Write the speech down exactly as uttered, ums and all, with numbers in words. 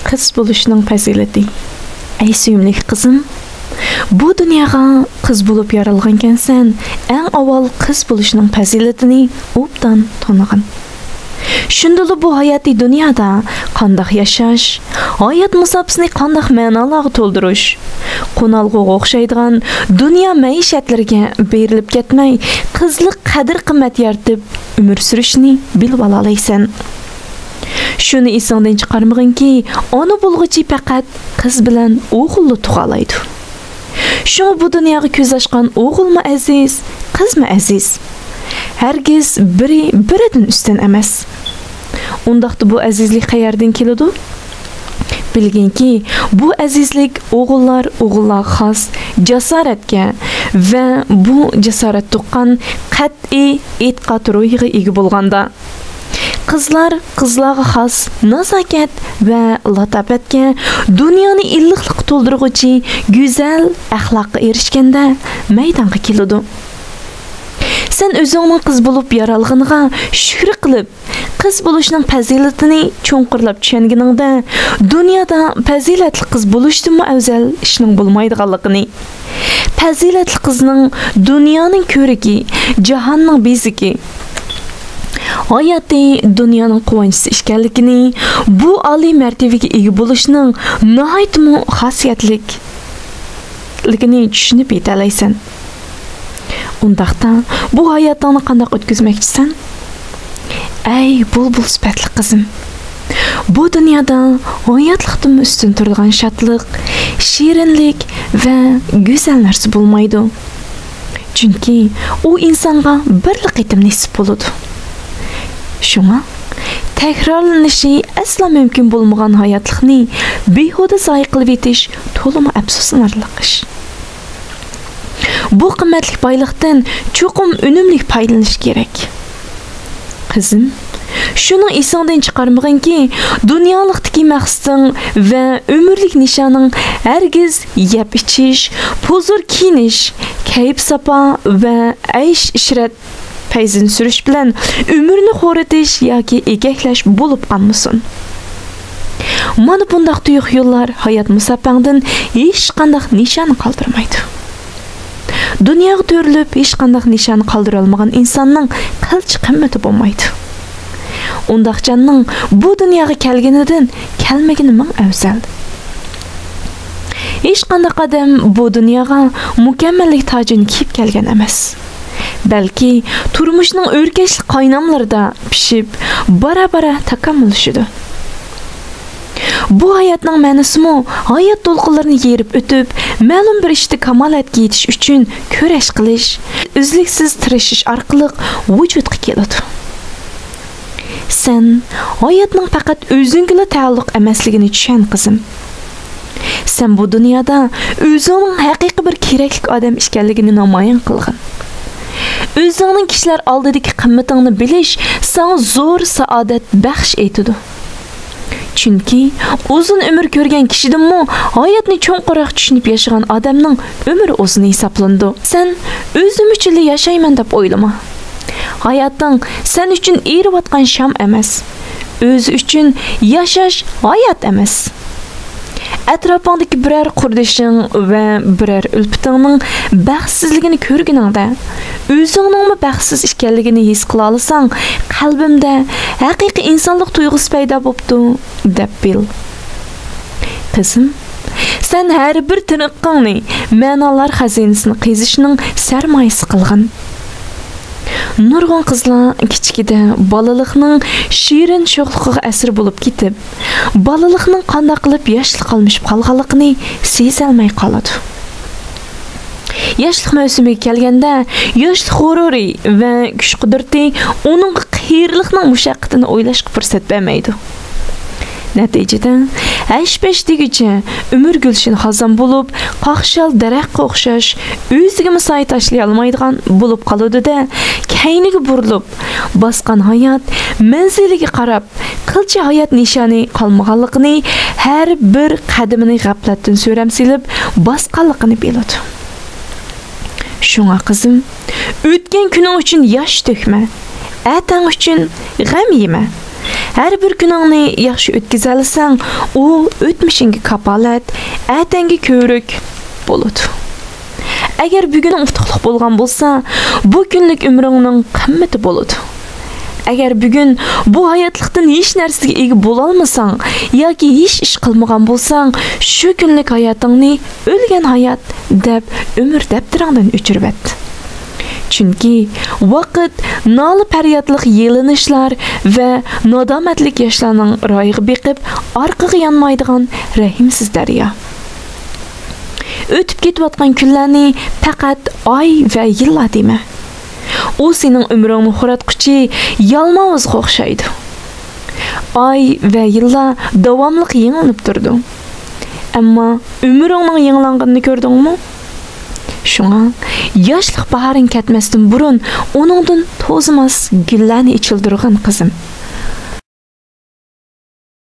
قىز بولۇشنىڭ پەزىلىتى. ئەي سۆيۈملۈك قىزىم، بۇ دۇنياغا قىز بولۇپ يارالغانكەنسەن، ئەڭ ئاۋۋال قىز بولۇشنىڭ پەزىلىتىنى ئوبدان تونۇغىن. شۇندىلا بۇ ھاياتىي دۇنيادا قانداق ياشاش، ھايات مۇساپىسىنى قانداق مەنالارغا تولدۇرۇش، قونالغۇغا ئوخشايدىغان دۇنيا مەئىشەتلىرىگە بېرىلىپ كەتمەي، قىزلىق قەدىر-قىممەت يارىتىپ ئۆمۈر سۈرۈشنى بىلىۋالالايسەن. شۇنى ئېسىڭدىن چىقارمىغىنكى، ئانا بولغۇچى پەقەت قىز بىلەن ئوغۇللا تۇغالايدۇ. شۇڭا بۇ دۇنياغا كۆز ئاچقان ئوغۇلمۇ ئەزىز، قىزمۇ ئەزىز. ھەرگىز بىرى بىرىدىن ئۈستۈن ئەمەس. ئۇنداقتا بۇ ئەزىزلىك قەيەردىن كېلىدۇ؟ بىلگىنكى، بۇ ئەزىزلىك ئوغۇللار ئوغۇللارغا خاس جاسارەتكە ۋە بۇ جاسارەت تۇغقان قەتئىي ئېتىقاد روھىغا ئىگە بولغاندا. قىزلار قىزلارغا خاس نازاكەت ۋە لاتاپەتكە، دۇنيانى ئىللىقلىققا تولدۇرغۇچى گۈزەل ئەخلاققا ئېرىشكەندە مەيدانغا كېلىدۇ. سەن ئۆزۈڭنىڭ قىز بولۇپ يارالغىنىغا شۈكرى قىلىپ، قىز بولۇشنىڭ پەزىلىتىنى چوڭقۇرلاپ چۈشەنگىنىڭدە، دۇنيادا پەزىلەتلىك قىز بولۇشتىنمۇ ئەۋزەل ئىشنىڭ بولمايدىغانلىقىنى، پەزىلەتلىك قىزنىڭ دۇنيانىڭ كۆۋرۈكى، جاھاننىڭ بېزىكى، ھاياتى دۇنيانىڭ قۇۋانچىسى ئىكەنلىكىنى، بۇ ئالىي مەرتىۋىگە ئىگە بولۇشنىڭ ناھايىتىمۇ خاسىيەتلىكلىكىنى چۈشىنىپ يېتەلەيسەن. ئۇنداقتا، بۇ ھاياتىڭنى قانداق ئۆتكۈزمەكچىسەن؟ ئەي بۇلبۇل سۈپەتلىك قىزىم! بۇ دۇنيادا ھاياتلىقتىنمۇ ئۈستۈن تۇرىدىغان شادلىق، شېرىنلىك ۋە گۈزەل نەرسە بولمايدۇ. چۈنكى ئۇ ئىنسانغا بىرلا قېتىم نېسىپ بولىدۇ. شۇڭا تەكرارلىنىشى ئەسلا مۇمكىن بولمىغان ھاياتلىقنى بىھۇدە زايە قىلىۋېتىش تولىمۇ ئەپسۇسلىنارلىق ئىش. بۇ قىممەتلىك بايلىقتىن چوقۇم ئۈنۈملۈك پايدىلىنىش كېرەك. قىزىم، شۇنىڭ ئېسىڭدىن چىقارمىغىنكى، دۇنيالىقتىكى مەقسىتىڭ ۋە ئۆمۈرلۈك نىشانىڭ ھەرگىز يەپ ئىچىش، پۇزۇر كىيىنىش، كەيپ-ساپا ۋە ئەيش-ئىشرەت پەيزىنى سۈرۈش بىلەن ئۆمۈرنى خورىتىش ياكى ئېگەكلەش بولۇپ قالمىسۇن. مانا بۇنداق تۇيۇق يوللار ھايات مۇساپەڭدىن ھېچقانداق نىشان قالدۇرمايدۇ. دۇنياغا تۆرىلىپ ھېچقانداق نىشان قالدۇرالمىغان ئىنساننىڭ قىلچە قىممىتى بولمايدۇ. ئۇنداق جاننىڭ بۇ دۇنياغا كەلگىنىدىن كەلمىگىنى مىڭ ئەۋزەل. ھېچقانداق ئادەم بۇ دۇنياغا مۇكەممەللىك تاجىنى كىيىپ كەلگەن ئەمەس. بەلكى تۇرمۇشنىڭ ئۆركەشلىك قايناملىرىدا پىشىپ، بارا-بارا تاكامۇللىشىدۇ. بۇ ھاياتنىڭ مەنىسىمۇ ھايات دولقۇنلىرىنى يېرىپ ئۆتۈپ، مەلۇم بىر ئىشتا كامالەتكە يېتىش ئۈچۈن كۈرەش قىلىش، ئۈزلۈكسىز تىرىشىش ئارقىلىق ۋۇجۇدقا كېلىدۇ. سەن ھاياتنىڭ پەقەت ئۆزۈڭگىلا تەئەللۇق ئەمەسلىكىنى چۈشەن، قىزىم. سەن بۇ دۇنيادا ئۆزۈڭنىڭ ھەقىقىي بىر كېرەكلىك ئادەم ئىكەنلىكىنى نامايان قىلغىن. ئۆزۈڭنىڭ كىشىلەر ئالدىدىكى قىممىتىڭنى بىلىش ساڭا زور سائادەت بەخش ئېتىدۇ. چۈنكى ئۇزۇن ئۆمۈر كۆرگەن كىشىدىنمۇ ھاياتنى چوڭقۇرراق چۈشىنىپ ياشىغان ئادەمنىڭ ئۆمرى ئۇزۇن ھېسابلىنىدۇ. سەن ئۆزۈم ئۈچۈنلا ياشايمەن دەپ ئويلىما. ھاياتىڭ سەن ئۈچۈن ئېرىۋاتقان شام ئەمەس. ئۆزى ئۈچۈن ياشاش ھايات ئەمەس. ئەتراپىڭدىكى بىرەر قۇردىشىڭ ۋە بىرەر ئۈلپىتىڭنىڭ بەختسىزلىكىنى كۆرگىنىڭدە، ئۆزۈڭنىڭمۇ بەختسىز ئىكەنلىكىنى ھېس قىلالىساڭ، قەلبىمدە ھەقىقىي ئىنسانلىق تۇيغۇسى پەيدا بوپتۇ، دەپ بىل. قىزىم، سەن ھەر بىر تىنىقىڭنى مەنالار خەزىنىسىنى قېزىشنىڭ سەرمايىسى قىلغىن. نۇرغۇن قىزلار كىچىكىدە بالىلىقنىڭ شېرىن شوخلۇقىغا ئەسىر بولۇپ كېتىپ، بالىلىقنىڭ قانداق قىلىپ ياشلىققا ئالمىشىپ قالغانلىقىنى سېزەلمەي قالىدۇ. ياشلىق مەۋسۇمىگە كەلگەندە، ياشلىق غۇرۇرى ۋە كۈچ-قۇدرىتى ئۇنىڭغا قېرىلىقنىڭ مۇشەققىتىنى ئويلاشقا پۇرسەت بەرمەيدۇ. نەتىجىدە، ھەش-پەش دېگۈچە ئۆمۈر گۈلشن خازان بولۇپ، قاقشال دەرەخكە ئوخشاش، ئۆزىگىمۇ سايە تاشلىيالمايدىغان بولۇپ قالىدۇ-دە، كەينىگە بۇرۇلۇپ، باسقان ھايات مەنزىلىگە قاراپ، قىلچە ھايات نىشانى قالمىغانلىقىنى، ھەر بىر قەدىمىنى غەپلەتتىن سۆرەم سېلىپ باسقانلىقىنى بىلىدۇ. شۇڭا قىزىم، ئۆتكەن كۈنۈڭ ئۈچۈن ياش تۆكمە، ئەتەڭ ئۈچۈن غەم يېمە. ھەر بىر كۈنۈڭنى ياخشى ئۆتكۈزەلىسەڭ، ئۇ ئۆتمۈشۈڭگە كاپالەت، ئەتەڭگە كۆۋرۈك بولىدۇ. ئەگەر بۈگۈن ئۇتۇقلۇق بولغان بولسا، بۇ كۈنلۈك ئۆمرۈڭنىڭ قىممىتى بولىدۇ. ئەگەر بۈگۈن بۇ ھاياتلىقتىن ھېچ نەرسىگە ئىگە بولالمىساڭ ياكى ھېچ ئىش قىلمىغان بولساڭ، شۇ كۈنلۈك ھاياتىڭنى ئۆلگەن ھايات دەپ ئۆمۈر دەپتىرىڭدىن ئۆچۈرۈۋەت. چۈنكى ۋاقىت نالە-پەريادلىق يېلىنىشلار ۋە نادامەتلىك ياشلارنىڭ رايىغا بېقىپ ئارقىغا يانمايدىغان رەھىمسىز دەريا. ئۆتۈپ كېتىۋاتقان كۈنلەرنى پەقەت ئاي ۋە يىللار دېمە. ئۇ سېنىڭ ئۆمرۈڭنى خوراتقۇچى يالماۋۇزغا ئوخشايدۇ. ئاي ۋە يىللار داۋاملىق يېڭىلىنىپ تۇرىدۇ. ئەمما ئۆمرۈڭنىڭ يېڭىلانغىنىنى كۆردۈڭمۇ؟ شۇڭا ياشلىق باھارىڭ كەتمەستىن بۇرۇن ئۇنىڭدىن توزىماس گۈللەرنى ئېچىلدۇرغىن، قىزىم.